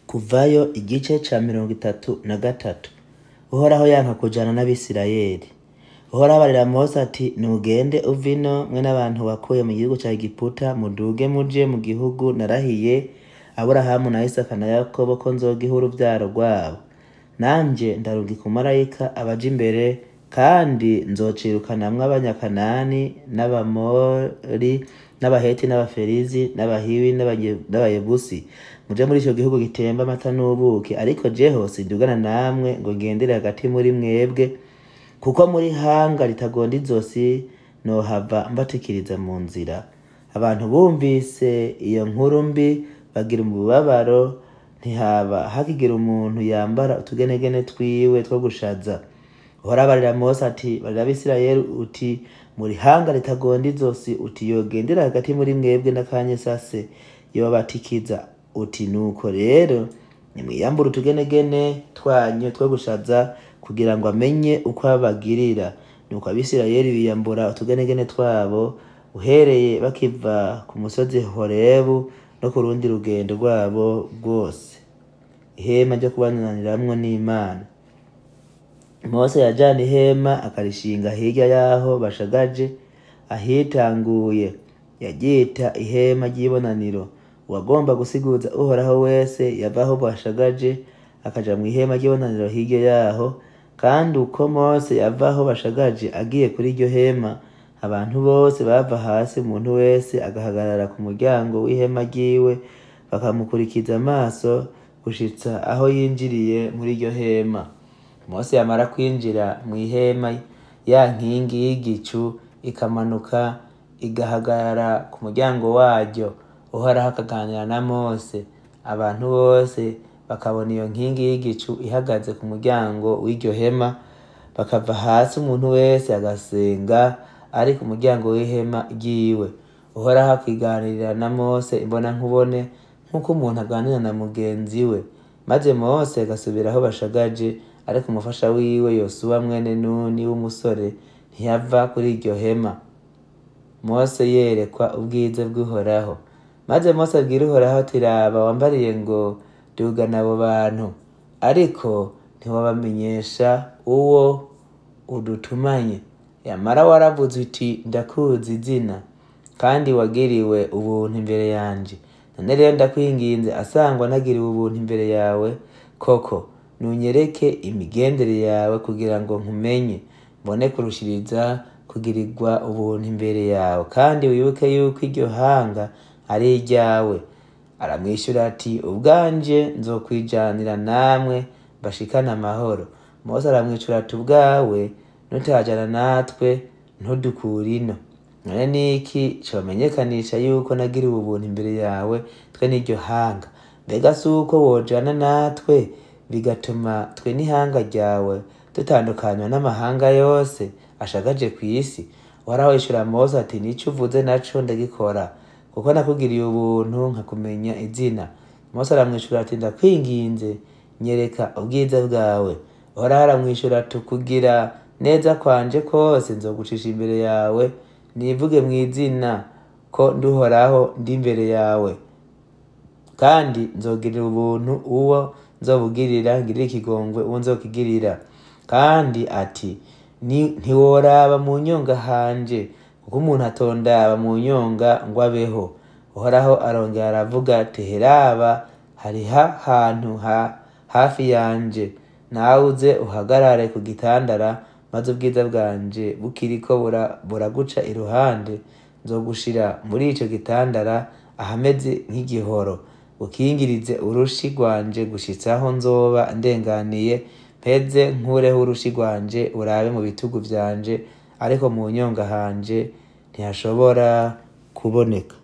Kuvayo igice ca 33. Uhoraho yanka kujana n'Abisirayeli. Uhoraho abarira Mose ati: "Nugende uve ino mwe n'abantu wakuye mu gihugu ca Egiputa, muduge muje mu gihugu narahiye Aburahamu na Isaka na Yakobo ko nzogiha uruvyaro rwabo. Nanje ndarungika umumarayika abaja imbere, kandi nzocirukanamwo Abanyakanani n'Abamori n'Abaheti n'Abaferizi n'Abahiwi n'Abayebusi, muje muri ico gihugu gitemba amata n'ubuki. Ariko jeho sindugana namwe ngo ngendere hagati muri mwebwe, kuko muri hanga ritagonda izosi, nohava mbatikiriza mu nzira." Abantu bumvise iyo nkuru mbi bagira umubabaro, ntihaba hakigira umuntu yambara utugenegene twiwe two gushaza. Uhoraho abarira Mose ati: "Barira Abisirayeli uti: Muri hanga ritagonda izosi, uti: Yogendera hagati muri mwebwe n'akanyesase, yobatikiza. Uti: Nuko rero nimwiyambure utugenegene twanyu two gushaza, kugira ngo amenye uko abagirira." Nuko Abisirayeli biyambura utugenegene twabo, uhereye bakiva ku musozi Horebu no ku rundi rugendo rwabo rwose. Ihema ryo kubananiramwo n'Imana. Mose yajana ihema akarishinga hirya y'aho bashagaje ahitanguye, yaryita ihema ry'ibonaniro. Uwagomba gusiguza Uhoraho wese yava aho bashagaje akaja mw'ihema ry'ibonaniro hirya yaho. Kandi uko Mose yava aho bashagaje agiye kuri iryo hema, abantu bose bava hasi, umuntu wese agahagarara ku muryango w'ihema ryiwe, bakamukurikiza amaso gushitsa aho yinjiriye muri iryo hema. Mose yamara kwinjira mw'ihema, ya nkingi y'igicu ikamanuka igahagarara ku muryango waryo, Uhoraho akaganira na Mose. Abantu bose bakabona iyo nkingi y'igicu ihagaze ku muryango w'iryo hema, bakava hasi, umuntu wese agasenga ari ku muryango w'ihema ryiwe. Uhoraho akiganirira na Mose imbonankubone, nk'uko umuntu aganira na mugenzi we. Maze Mose agasubira aho bashagaje, ariko umufasha wiwe Yosuwa mwene Nuni w'umusore ntiyava kuri iryo hema. Mose yerekwa ubwiza bw'Uhoraho. Maze Mose abwira Uhoraho ati: "Raba, wambariye ngo: Dugana abo bantu, ariko ntiwabamenyesha uwo udutumanye. Yamara waravuze uti: Ndakuzi izina, kandi wagiriwe ubuntu imbere yanje. None rero ndakwinginze, asangwa nagiriwe ubuntu imbere yawe koko, nunyereke imigendere yawe kugira ngo nkumenye, mbone kurushiriza kugirirwa ubuntu imbere yawe, kandi wibuke yuko iryo hanga ari iryawe." Aramwishyura ati: "Ubwanje nzokwijanira namwe mbashikane amahoro." Mose aramwishura ati: "Ubwawe nutajana natwe, ntudukure ino. None niki comenyekanisha yuko nagiriwe ubuntu imbere yawe, twe n'iryo hanga? Mbega si uko wojana natwe, bigatuma twe n'ihanga ryawe dutandukanywa n'amahanga yose ashagaje kw'isi?" Uhoraho yishura Mose ati: "Nico uvuze naco ndagikora, kuko nakugiriye ubuntu nkakumenya izina." Mose aramwishura ati: "Ndakwinginze, nyereka ubwiza bwawe." Uhoraho aramwishura ati: "Kugira neza kwanje kose nzogucisha imbere yawe, nivuge mw'izina ko nduhoraho ndi imbere yawe, kandi nzogirira ubuntu uwo nzobugirira, ngirire ikigongwe uwo nzokigirira." Kandi ati: "Ntiworaba mu nyonga hanje, kuko umuntu atondaba mu nyonga ngo abeho." Uhoraho arongera aravuga ati: "Heraba, hariho ahantu hafi yanje, nawe uze uhagarare ku gitandara, maze ubwiza bwanje bukiriko buraguca iruhande, nzogushira muri ico gitandara ahameze nk'igihoro, ukingirize urushi rwanje gushitsa aho nzoba ndenganiye, mpeze nkureho urushi rwanje urabe mu bitugu vyanje, ariko mu nyonga hanje ntihashobora kuboneka."